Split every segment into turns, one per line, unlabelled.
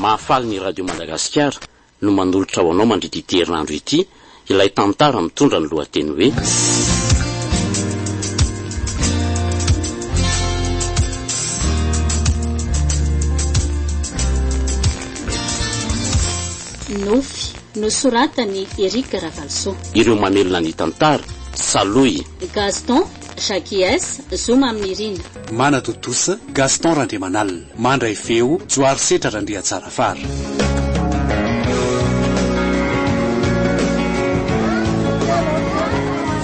Mahafaly ny Radio Madagasikara no manolotra ho anao mandritra ity herinandro ity ilay tantara mitondra ny lohateny hoe.
Nofy, nosoratan'i Eric Ravalisoa.
Ireo mamelona ny tantara, Salohy.
Gaston, Jacques, Zoma Aminirina.
Manatontosa, Gaston Randriamanalina. Mandray feo, Johary Setra Randriatsarafara.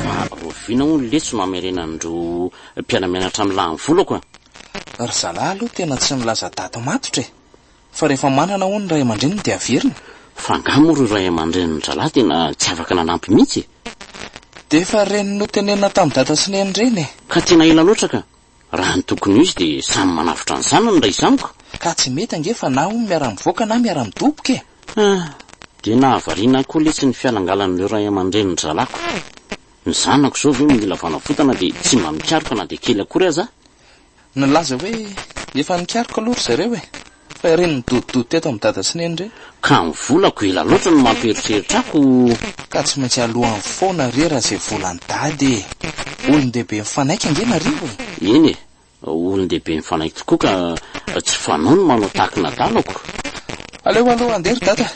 Fa rahoviana hono letsy no hamerenan'ireo mpiara-mianatra amin'lah ny volako a?
Ry zalahy aloha tena tsy milaza daty matotra e! Fa rehefa manana hono ny ray aman-dreniny dia averina.
Fa angaha moa ireo ray aman-drenin-drahalahy tena tsy afaka nanampy mihitsy e?
Dia efa ireny notenenina tamin'i dada sy neny ireny e!
Ka tena ela loatra ka! Raha ny tokony ho izy dia samy manavotra ny zanany raha izy amiko.
Ka tsy mety ange fa na hono miara-mivoaka na miara-midoboka e!
Ah! Dia nahavariana ahy koa letsy ny fialangalan'ireo ray aman-drenin-drahalahiko. Ny zanako izao ve mila fanavotana dia tsy mba mikaroka na dia kely akory aza aho?
Nilaza hoe efa nikaroka aloha ry zareo e! Fa ireny nidodododo teto amin'i dada sy neny ireny.
Ka ny volako ela loatra no mampieritreritra ahy ko.
Ka tsy maintsy aloany foana re raha izay volan'i dada e! Olon-dehibe mifanaiky ange nareo e!
Eny e! Olon-dehibe mifanaiky tokoa ka tsy fanao ny manao takin'adala ko.
Aleo aloha handeha ry dada.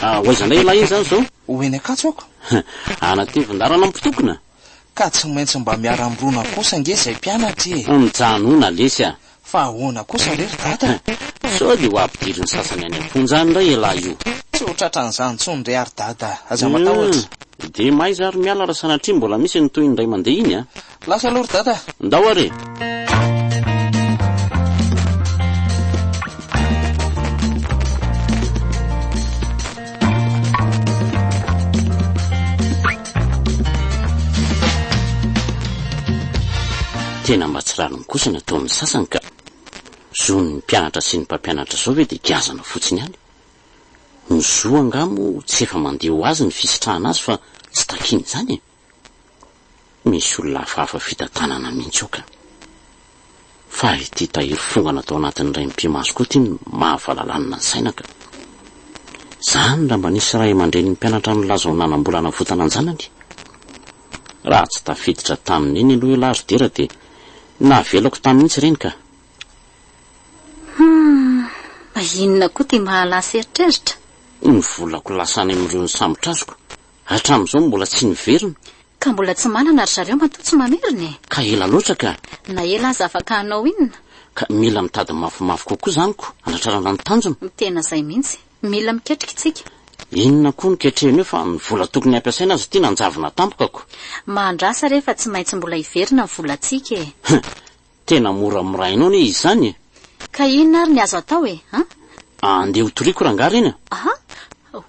Ho aiza indray ialahy iny izany izao?
Ho eny Ankatso ako.
Hanatevin-dalana mpitokona?
Ka tsy maintsy mba miara-mirona kosa ange izay mpianatra e!
Mijanona lesy a!
Fa ahoana kosa re ry dada?
Sao dia ho ampidirin'ny sasany any am-ponja any indray ialahy io?
Tsy ho tratran'izany intsony re ary dada, aza matahotra.
Dia mahaiza ary miala raha sanatria mbola misy ny tohiny indray mandeha iny a!
Lasa aloha ry dada!
Ndao ary e! Tena mba tsy rariny kosa ny ataon'ny sasany ka. Zon'ny mpianatra sy ny mpampianatra izao ve dia giazana fotsiny ihany? Ny zo angaha moa tsy efa mandeha ho azy ny fisitrahana azy fa tsy takiana izany e? Misy olona hafahafa fitantanana mihitsy ao ka. Fa ity tahiry fongana tao anatin'ny iray mipi-maso koa ity no mahavalalanina ny saina ka. Izany raha mba nisy ray aman-drenin'ny mpianatra nilaza ho nanam-bola hanavotana an-janany. Raha tsy tafiditra tamin'iny aloha ialahy ry Dera dia navelako tany mihitsy ireny ka.
Hum, inona koa ity mahalasa eritreritra?
Ny volako lasa any amin'ireo nisambotra azoko. Hatramin'izao mbola tsy niverina.
Ka mbola tsy manana ry zareo matoa tsy mamerina e!
Ka ela loatra ka!
Na ela aza afaka hanao inona?
Ka mila mitady mafimafy kokoa izany ko, hanatrarana ny tanjona.
Tena izay mihitsy. Mila miketrika isika.
Inona koa no ketrehina eo fa ny vola tokony hampiasaina aza ity nanjavona tampoka ko!
Mahandrasa re fa tsy maintsy mbola hiverina ny volantsika e!
Hum! Tena moramorainao anie izy izany e!
Ka inona ary ny azo atao e? An?
Andeha ho toriko rangahy ireny a!
Aha!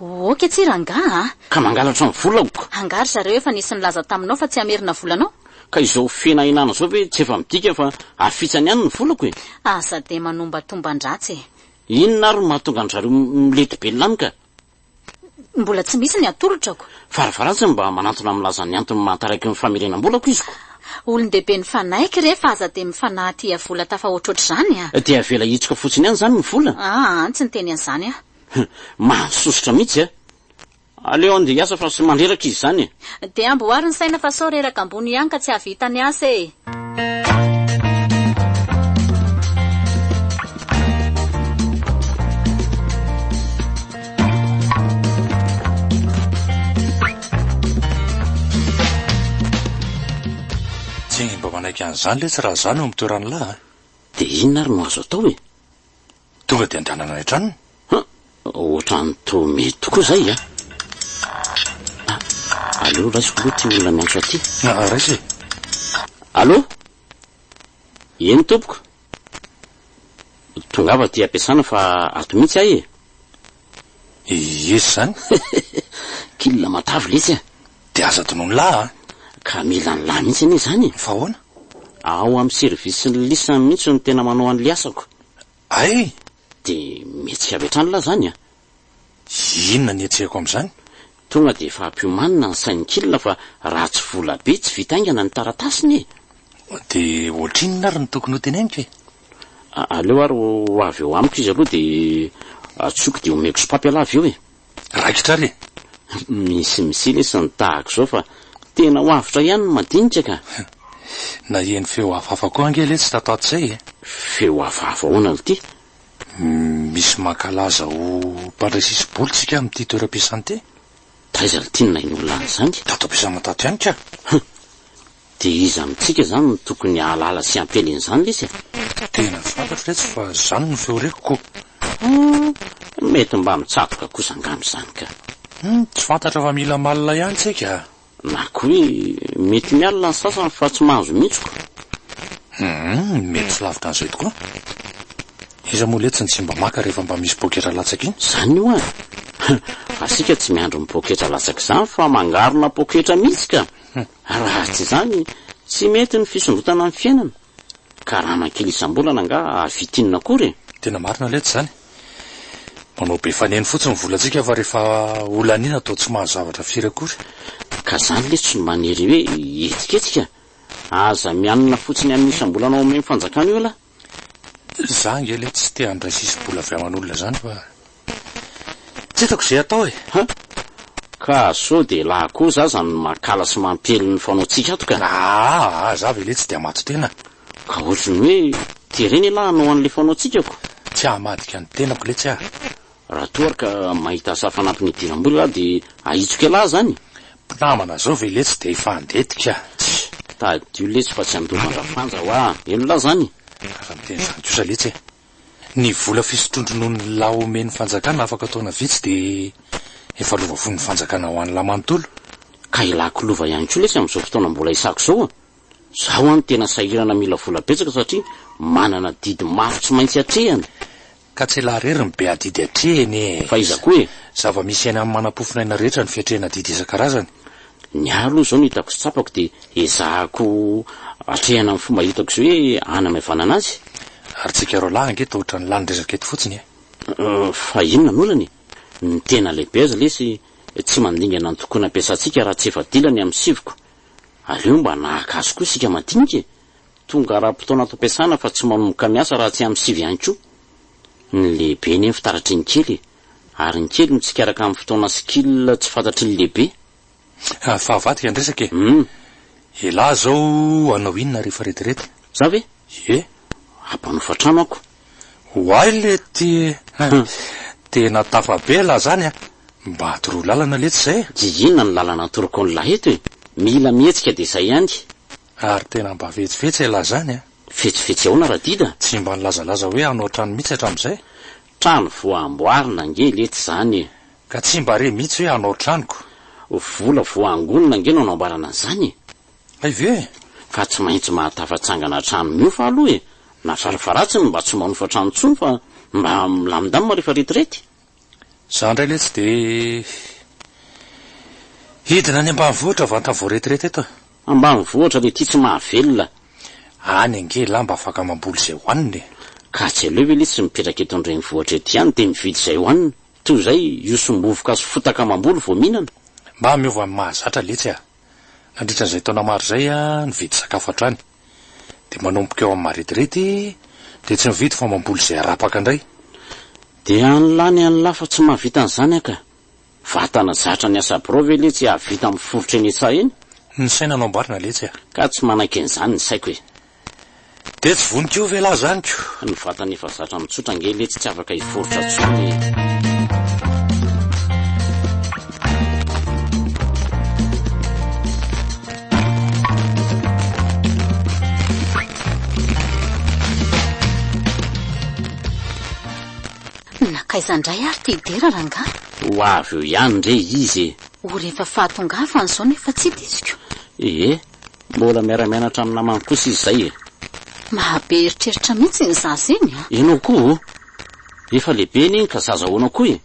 Ok tsia rangahy a!
Ka mangalatra ny volako!
Angaha ry zareo efa nisy nilaza taminao fa tsy hamerina volanao?
Ka izao fihenahenana izao ve tsy efa midika fa afitsany ihany ny volako e?
Aza dia manombatomban-dratsy e!
Inona ary no mahatonga an-dry zareo mileti-belona any ka?
Mbola tsy misy ny atolotrako.
Farafaharatsiny mba manantona milaza ny antony mahataraiky ny famerenam-bolako izy ko.
Olon-dehibe nifanaiky re fa aza dia mifanahy tia vola tafahoatrohatr'izany a!
Dia avela hitsoka fotsiny ihany izany ny vola?
Aa, tsy niteny an'izany aho.
Mahasosotra mihitsy a! Aleo andeha hiasa fa mandreraka izy izany e!
Dia amboary ny saina fa sao reraka ambony ihany ka tsy hahavita ny asa e!
Tsy mba manaiky an'izany letsy raha za no eo amin'ny toeran'lah a!
Dia inona ary no azo atao e?
Tonga dia andehanana any an-tranony?
Huh! Ohatran'ny toa mety tokoa izay a! Ah, aleo raisiko aloha ity olona miantso aty.
Ah, raiso e!
Allô? Eny tompoko. Tongava aty am-piasana fa ato mihitsy aho e!
Iza izany?
Kil matavy letsy a!
Dia aza adinoin'ny lahy a!
Ka mila ny lahy mihitsy anie izany e!
Fa ahoana?
Ao amin'ny service-n'ny lisany mihitsy no tena manao an'ilay asako.
Hay!
Dia mihetsika avy hatrany lahy izany a!
Inona ny hetsehiko amin'izany?
Tonga dia efa ampiomanina ny sain'ny kil fa raha tsy vola be tsy vita haingana ny taratasiny e!
Dia ohatrinona ary no tokony ho teneniko e?
Aleo ary ho avy eo amiko izy aloha dia Antsoiko dia omeko sopapy ialahy avy eo e!
Raikitra ary e!
Misy misia lesy ny tahaka izao fa tena ho avotra ihany ny madinika ka!
Naheno feo hafahafa koa ange letsy tato ato izay e!
Feo hafahafa ahoana lty?
Misy mankalaza ho mpandray sisi-bolo tsika amin'ity toeram-piasana ity.
Taiza lty no nahaino-olona an'izany?
Tato am-piasana tato ihany ka!
Hum! Dia iza amintsika izany no tokony hahalala sy hampiely an'izany lesy e?
Tena tsy fantatro letsy fa izany no feo reko ko.
Hum, mety mba mitsatoka kosa angamba izany ka.
Hum, tsy fantatra fa mila malina ihany tsika a.
Na koa hoe mety mialona ny sasany fa tsy mahazo mihitsy ko.
Hum, mety tsy lavitra an'izay tokoa. Iza moa letsy no tsy mba maka rehefa mba misy poketra latsaka iny?
Izany io an! Fa isika tsy miandry ny poketra latsaka izany fa mangarona poketra mihitsy ka. Raha tsy izany, tsy mety ny fisondrotana ny fiainana. Karama kely isam-bolana angaha hahavita inona akory e?
Tena marina letsy izany. Manao be faneno fotsiny ny volantsika fa rehefa ho laniana toa tsy mahazo zavatra firy akory.
Ka izany letsy no manery hoe hihetsiketsika. Aza mianina fotsiny amin'ny isam-bolana omen'ny fanjakana io ialahy.
Za ange letsy tsy te handray sisi-bola avy aman'olona zany fa tsy hitako ze atao e!
Ha! Ka sao dia elah koa zaza no mankala sy mampiely ny fanaontsika ato ka!
Aa! Za ve letsy dia hamato-tena?
Ka ohatry ny hoe terena elah hanao an'ilay fanaontsika ko!
Tsy hamadika ny tenako letsy aho.
Raha toa ary ka mahita asa fanampiny hidiram-bola elah dia ahitsiko elah zany!
Mpinamana zao ve letsy dia hifandetika?
Tsia! Tadidio letsy fa tsy handova an-dRafanja hoa! Heno lah zany!
Aza miteny izany kosa letsy e! Ny vola fisotroan-drononon'ny lahy omen'ny fanjakana afaka taona vitsy dia efa lova vonin'ny fanjakana ho an'ny lahy manontolo.
Ka ilako lova ihany koa lesy amin'izao fotoana mbola isako izao a! Zaho an tena sahirana mila vola betsaka satria manana adidy maro tsy maintsy atrehana.
Ka tsy elah rery no be adidy atrehina e!
Fa iza koa e?
Zava-misy iainan'ny manam-pofonaina rehetra ny fiatrehana adidy isan-karazany.
Ny ahy aloha izao ny hitako sy tsapako dia ezahako atrehana amin'ny fomba hitako izay hoe hanamaivanana azy.
Ary tsika roalahy ange toa ohatran'ny lany resaka eto fotsiny e!
Fa inona no olana e? Ny tena lehibe aza lesy tsy mandingana ny tokony hampiasantsika raha tsy efa dila ny amin'ny siviko. Aleo mba nahaka azy koa isika madinika e! Tonga ara-potoana ato am-piasana fa tsy manomboka miasa raha tsy amin'ny sivy ihany koa. Ny lehibe anie ny fitaratry ny kely e! Ary ny kely mitsikaraka amin'ny fotoana skill tsy fantatry ny lehibe.
Fa avadika ny resaka e!
Hum.
Elah zao hanao inona rehefa retirety?
Za ve?
Ie.
Hampanofa trano ako.
Oay lety e! Tena tafa be elah zany a! Mba atoroy lalana letsy zay e!
Dia inona no lalana atoroko an'lah eto e? Mila mihetsika dia zay ihany.
Ary tena mba fetsifetsy elah zany a!
Fetsifetsy ahoana Radida?
Tsy mba nilazalaza hoe hanao trano mihitsy hatramin'izay?
Trano vao amboarina ange letsy zany e!
Ka tsy mba re mihitsy hoe hanao tranoko.
Vola vao angonina ange no anamboarana an'izany e!
Hay ve e!
Fa tsy maintsy mahatafatsangana trano mihofa aloha e! Na farafaharatsiny mba tsy manofa trano intsony fa mba milamindamina rehefa retirety.
Za ndray letsy de hidina any ambanivohitra vantany vao retirety eto e!
Ambanivohitra le ty tsy mahavelona.
Any ange elah mba afaka mamboly izay hohanina e!
Ka tsy aleo ve letsy mipetraka eto an-drenivohitra eto ihany dia mividy izay hohanina, toy izay hiosom-bovoka sy fotaka mamboly vao mihinana?
Mba miova ny mahazatra letsy a! Nandritra izay taona maro izay aho nividy sakafo hatrany. Dia manomboka eo amin'ny maretirety dia tsy mividy fa mamboly izay arapaka indray.
Dia an'lah ny an'lah fa tsy mahavita an'izany aho ka! Vatana zatra niasa birao ve letsy hahavita miforitra eny an-tsaha eny?
Ny saina no amboarina letsy a!
Ka tsy manaiky an'izany ny saiko e!
Dia tsy vonon-ko ve lah zany ko?
Ny vatana efa zatra mitsotra ange letsy tsy afaka hiforitra intsony e!
Nankaiza indray ary ity Dera rangahy?
Ho avy eo ihany re izy e!
Ora efa fahatongavany izao nefa tsy hita izy ko!
Ie, mbola miara-mianatra amin'ny namany kosa izy izay e!
Mahabe eritreritra mihitsy iny zaza iny a!
Ianao koa o! Efa lehibe anie iny ka zaza ahoana koa e!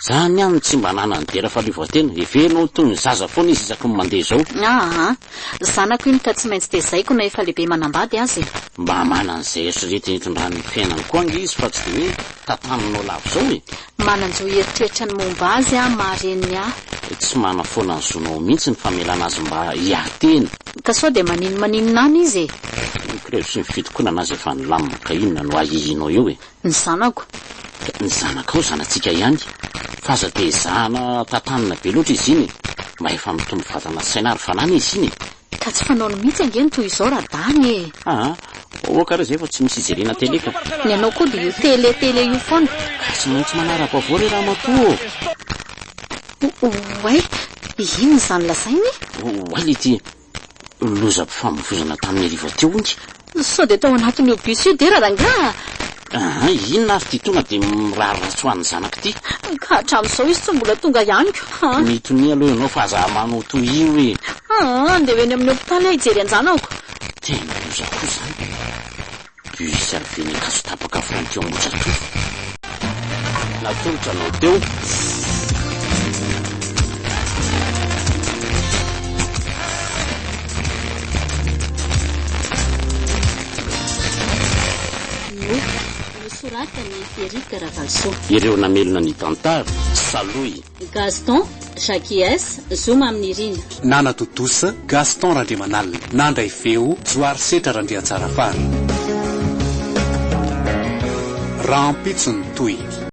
Zany ihany no tsy mba ananan'i Dera fahaleovantena, heverina ho toy ny zaza foana izy isaky ny mandeha izao.
Aa! Zanako iny ka tsy maintsy tezaiko na efa lehibe manambady aza e!
Mba manana izay eritreretiny hitondrany ny fiainany koa ange izy fa tsy dia hoe tantaninao lava izao e!
Manan-jo hieritreritra ny momba azy aho maha reniny ahy.
Tsy manafoana ny zonao mihitsy ny famelana azy mba hiahy tena.
Ka sao dia maninomaninona any izy e!
Ny grevy sy ny fitokonana aza efa nilamina ka inona no ahiahianao eo e?
Ny zanako.
Ny zanakao zanatsika ihany, fa aza dia ezahana tantanina be loatra izy iny e! Mba efa mitombo vatana sy saina ary fanahy izy iny e!
Ka tsy fanaony mihitsy ange ny toy izao Radany e!
Aa! Aoka re izay fa tsy misy ijerena télé ka!
Ny anao koa dia io télé télé io foana.
Ka tsy maintsy manara-baovao re ramatoa ô!
Oay! Inona izany lazainy e?
Oay lety! Lozam-pifamoivoizana tamin'ny hariva teo hono.
Sao dia tao anatin'io bus io dera rangaha?
Aa, inona ary ity tonga dia mirary ratsy ho an'ny zanako ity?
Ka hatramin'izao izy tsy mbola tonga ihany ko a!
Mitonia aloha ianao fa aza manao toy io e!
Aa, andeha ho eny amin'ny hopitaly aho hijery an-janako.
Tena loza koa izany. Bus avy eny Ankazotapaka front teo Ambohijatovo. Natolotra anao teo.
Nosoratan'i Eric Ravalisoa.
Ireo namelona ny tantara, Salohy.
Gaston, Jackie S, Zo Maminirina.
Nanatontosa, Gaston Randriamanalina. Nandray feo, Johary Setra Randriantsarafara. Rahampitso ny tohiny.